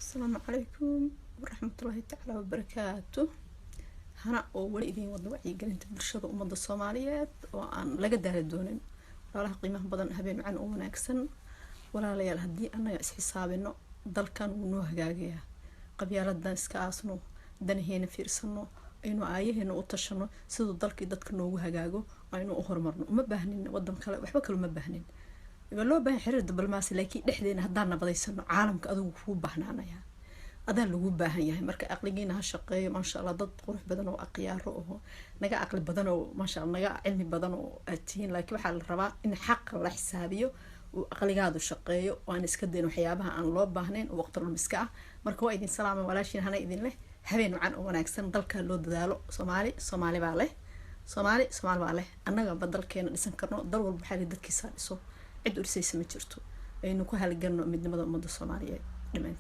Asalaamu calaykum waraxmatullaahi tacaala wabarakaatu. Hana oo weli idiin wadna wacyigelinta bulshada ummadda Soomaaliyeed oo aan laga daali doonin. Walaalaha qiimaha badan, habeen wacan oo wanaagsan. Walaalayaal, haddii annaga isxisaabino, dalkan wuu noo hagaagayaa. Qabyaaladan iska aasno, danaheena fiirsano, aynu aayaheena u tashano siduu dalkii dadka noogu hagaago, aynu u horumarno. Uma baahnin wadan kale, waxba kale uma baahnin. Waa loo baahan xiriir diblomaasi, laakiin dhexdeena haddaan nabadaysano, caalamka adigu kuu baahnaanaya, adaa lagu baahan yahay. Marka aqligiina ha shaqeeyo. Maasha Allah, dad qurux badan oo aqyaaro oo naga aqli badan oo, maasha Allah, naga cilmi badan oo aad tihiin, laakiin waxaa la rabaa in xaqa la xisaabiyo, uu aqligaadu shaqeeyo oo aan iska dayn waxyaabaha aan loo baahnayn oo waqti lumiska ah. Marka waa idin salaama, walaashiin hana idin leh habeen wacan oo wanaagsan. Dalka loo dadaalo. Soomaali Soomaali baa leh, Soomaali Soomaali baa leh. Annagaba dalkeena dhisan karno. Dal walba waxaa leh dadkiisa dhiso, cid u dhisaysa ma jirto. Aynu ku halganno midnimada ummadda Soomaaliyeed dhammaan.